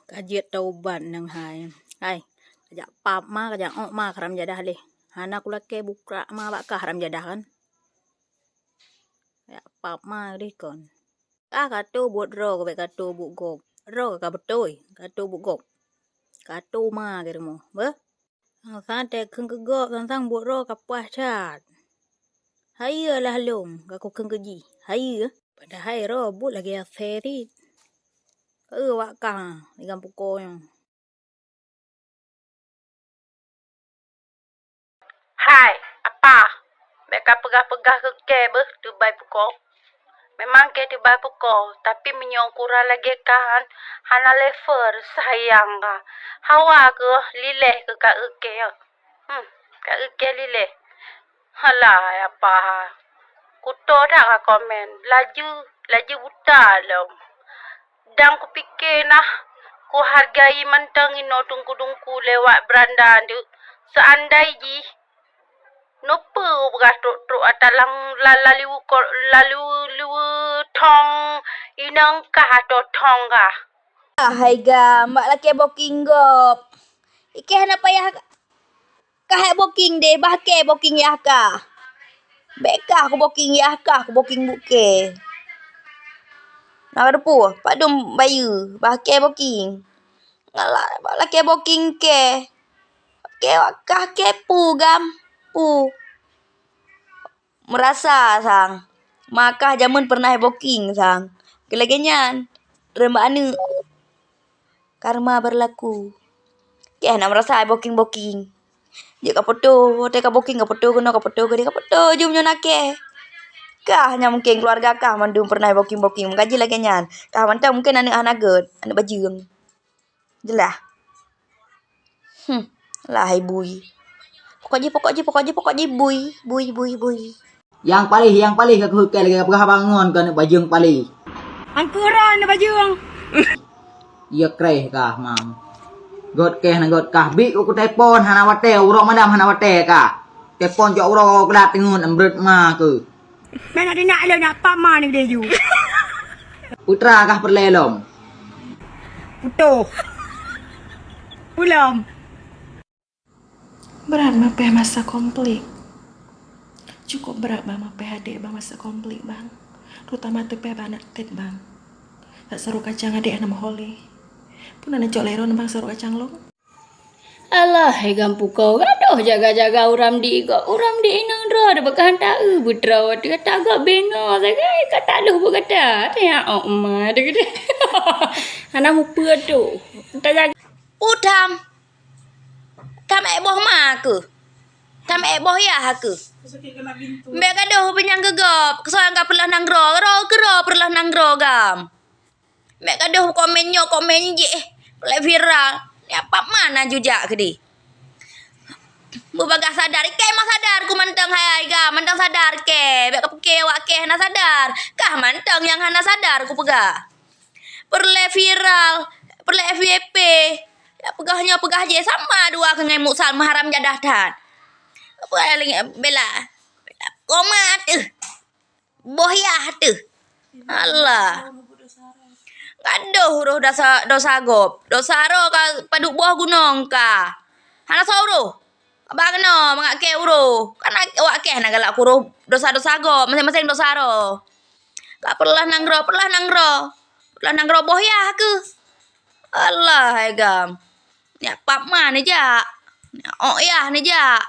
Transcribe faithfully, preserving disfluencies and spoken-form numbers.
Ka jeuet taubat nang hai. Hai, kajak pap ma, kajak ôk ma, haram jadah leh. Hana kulakée bukrak ma bak kah, haram jadah kan. Kajak pap ma deh kon. Kah kato buet droe, ka bèk kato buet gob. Droe ka beutôi, kato buet gob. Kato ma keu rumoh, beuh. Sang-sang teukeun keu gob, sang-sang buet droe ka puih that. Hayeue lah lom, ka kukheun keu jih. Hayeue. Padahai droe buet lagèe asèe cit. Ka eu wak kah, di gampông ko nyoe. Hai, apa? Bèk ka peugah-peugah keu kèe beuh, teubai puko. Memang kèe teubai puko, tapi meunyoe ukuran lagèe kah nyan, hana level sayang kah. Hawa keuh lileh keu ka eu kèe. Hmm, ka eu kèe lileh. Halah, ya apa? Kuto that ka komen, laju, laju buta lom. Dan kupike nah, kuhargai mantong inoe teungku-teungku lewat beuranda nyoe. Seandai jih, neupeue ubak trok-trok ata lam, la-, laliwu ko-, laliwu-, liwu thong inong kah atau thong kah? Ah, hai gam, bak lakèe booking gob. Ikèe hana payah ka-, kahèk booking deh, bah kèe booking yah kah. Bèk kah kubooking yah kah, kubooking buet kèe. Na ka teupeu, padum bayeue, bah kèe booking. Ngalak bak lakèe booking kèe. Kèe wak kah kèe peue gam, peue. Meurasa sang, ma kah jameun peureunah booking sang. Keu lagèe nyan, reumbak aneuk. Karma berlaku. Kèe hana meurasa booking-booking. Jeuet ka foto, watèe ka booking ka foto keunoe, ka foto keudeh, ka foto jeuem nyoe na kèe. Kah nyang mungken keuluwarga kah mandum peureunah booking-booking. Meukaji lagèe nyan. Kah mantong mungken aneuk hana gèt, aneuk bajeueng. Jeulaih. Hmm, lahai bui. Pokok jih, pokok jih, pokok jih, pokok jih, bui, bui, bui, bui. Nyang paléh, nyang paléh ka keuheutkèe lagèe peugah bangon keu aneuk bajeueng paléh. Angkeuran aneuk bajeueng. Iya kreh kah, mam. Gèt kèe hana gèt kah. Bit ku telepon hana watèe, uroe malam hana watèe kah. Telepon cok uroe keulat teungeut, em breuet ma keuh. Meunan dinak lôn, nak pap ma ni deh ju. Putra kah peureulèe lom? Putôh. Ulom. Brat meupèh masa konflik. Cukup brat bang meupèh adék bang masa konflik bang. Terutama teupèh bak aneuk tét bang. Bak sarô kacang adék hana meuho lé. Peue na neucok lé droeneuh bang sarô kacang lôn? Alah, hai gam puko, gadoh jaga-jaga uram di gob, uram di inong droe, deuh bak han ta-eu beutroe, teuka ta gob binoe sagai, ka ta lheueh bak gata, teuka ôk ma, teuka. Hana mupeue tu. Tajaga. Utam. Tam ék boh ma keuh. Tam ék boh yah keuh. Bèk gadoh peunyang keu gob, keusoe ka peureulèe nanggroe, roe keu roe peureulèe nanggroe gam. Bèk gadoh komen nyoe, komen jéh, lé viral. Nyan pat ma na jujak keudeh. Beubagaih sadar, ikèe mah sadar ku mantong hai gam, mantong sadar kèe. Bèk kapike awak kèe hana sadar. Kah mantong nyang hana sadar kupeugah. Peureulèe viral, peureulèe F Y P. Ya peugah nyoe peugah jéh sama dua keu ngon Musa meuharam jadah that. Apa lagi bela? Koma teuh. Boh yah teuh. Allah. Gadoh uroh dosa, dosa gob. Dosa roe ka padub boh gunong ka. Hana soe uroh. Ba keunoe mangat kèe uroe. Kan awak kèe hana galak kuroh dosa-dosa gob. Maséng-maséng dosa roe. Ka peureulèe nanggroe, peureulèe nanggroe. Peureulèe nanggroe boh yah keuh. Allah hai gam. Nyak pap ma neujak. Nyak ôk yah neujak.